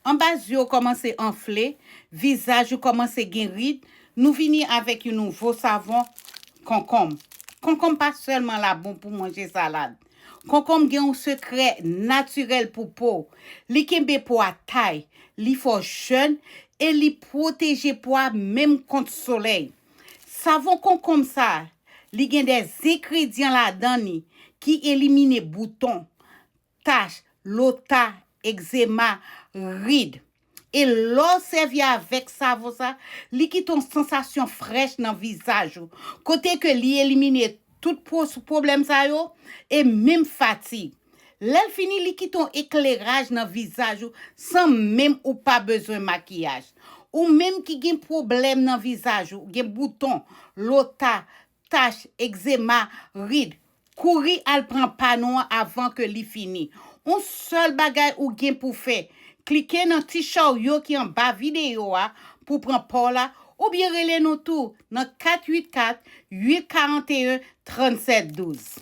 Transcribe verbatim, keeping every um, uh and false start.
Anba zye w kòmanse anfle, vizaj ou kòmanse gen rid, nou vini avèk yon nouvo savon, konkonm. Konkonm pa sèlman la bon pou manje salad. Konkonm gen yon sekrè natirèl pou po. Li kenbe po a tay, li fè w jèn e li pwoteje po a menm kont solèy. Savon konkonm sa, li gen de zengredyan ladan li ki elimine bouton, tach, lota, egzema, rid. E lè w sèvi avèk savon sa, li kite yon sansasyon frèch nan vizaj ou, kote ke li elimine tout pwo- pwoblèm sa yo e menm fatig. Lè l fini, li kite yon ekleraj nan vizaj ou san menm ou pa bezwen makiyaj. Ou menm ki gen pwoblèm nan vizaj ou, gen bouton, lota, tach, egzema, rid, kouri al pran pa nou an avan ke li fini. Yon sèl bagay ou gen pou fè, klike nan ti charyo ki anba videyo a pou pran pa w la, oubyen rele nou tou nan kat uit kat, uit karanteyen, trannsèt douz.